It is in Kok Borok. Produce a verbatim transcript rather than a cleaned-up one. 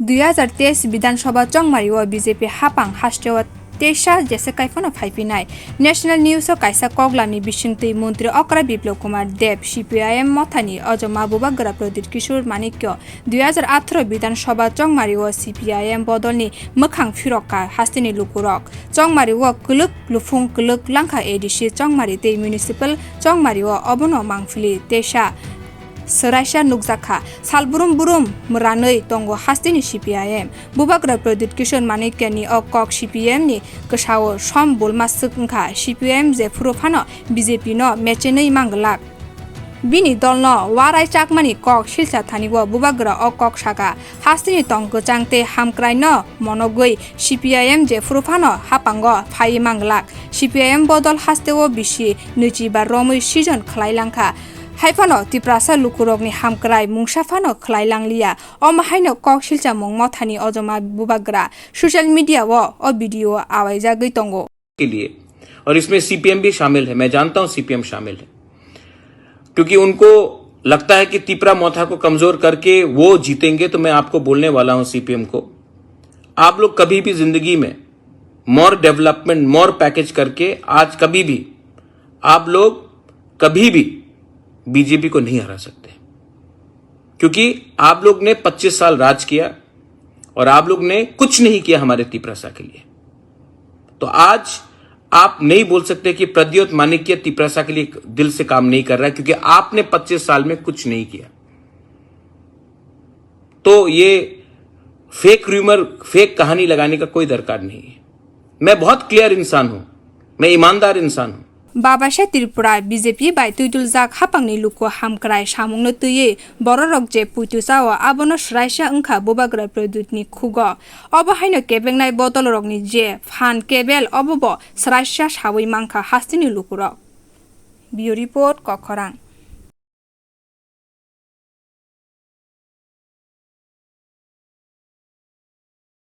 Dui hazar teis Bidhan Sabha chongmari o B J P hapang hasteo teisa jese kaiphano phaiphinai. National News o kaisa koklamni bisingtwi Montri Okra Biplab Kumar Deb, C P I M mothani ojoma Bubagra Pradyut Kishore Manikya dui hazar atharo Bidhan Sabha chongmari o C P I M bodolni mwkhang phirokka hasteni lukurok. Chongmari o kwlwk lufung kwlwk langkha A D C chongmari tei municipal chongmari o obono mangphili teisa swraisa nukjakha. Sal brum brum mwranwi tongo hasteni C P I M. Bubagra Pradyut Kishore Manikya ni o kok C P M ni kwsao som bulma swk wngkha. C P M jephuru phano B J P no mechenwi manglak. Bini dolno warai chakmani kok silsa thani o Bubagra o kok saka. Hasteni tong kwchang tei hamkrai no monogwi C P I M jephuru phano hapango phaiwi manglak. C P I M bodol hasteo bisi nwichi ba romwi sijon khlai langkha. Haiphano Tiprasa lukurokni hamkrai mungsa phano khlai langliya. Omo haino kok silchamung mothani ojoma Bubagra social media o o video awaijagwi tongo. के लिए, और इसमें सीपीएम भी शामिल है। मैं जानता हूं सीपीएम शामिल है, क्योंकि उनको लगता है कि तिपरा मोथा को कमजोर करके वो जीतेंगे। तो मैं आपको बोलने वाला हूं सीपीएम को, आप लोग कभी भी जिंदगी में मोर डेवलपमेंट, मोर पैकेज करके आज कभी भी आप लोग कभी भी बीजेपी को नहीं हरा सकते, क्योंकि आप लोग ने पच्चीस साल राज किया और आप लोग ने कुछ नहीं किया हमारे तिपरासा के लिए। तो आज आप नहीं बोल सकते कि प्रद्योत मानिक्य तिपरासा के लिए दिल से काम नहीं कर रहा है, क्योंकि आपने पच्चीस साल में कुछ नहीं किया। तो ये फेक रूमर, फेक कहानी लगाने का कोई दरकार नहीं है। मैं बहुत क्लियर इंसान हूं, मैं ईमानदार इंसान हूं। Babaisa Tripura B J P bai twiduljak hapangni luku hamkrai samungno twiwi bororok je puitu chao abono swraisa wngkha Bubagra Pradyutni khugo. Obo haino kebengnai bodolrokni je phan kebel obobo swraisa sawi mankha hasteni lukurok. Bureau Report, Kokkhorang.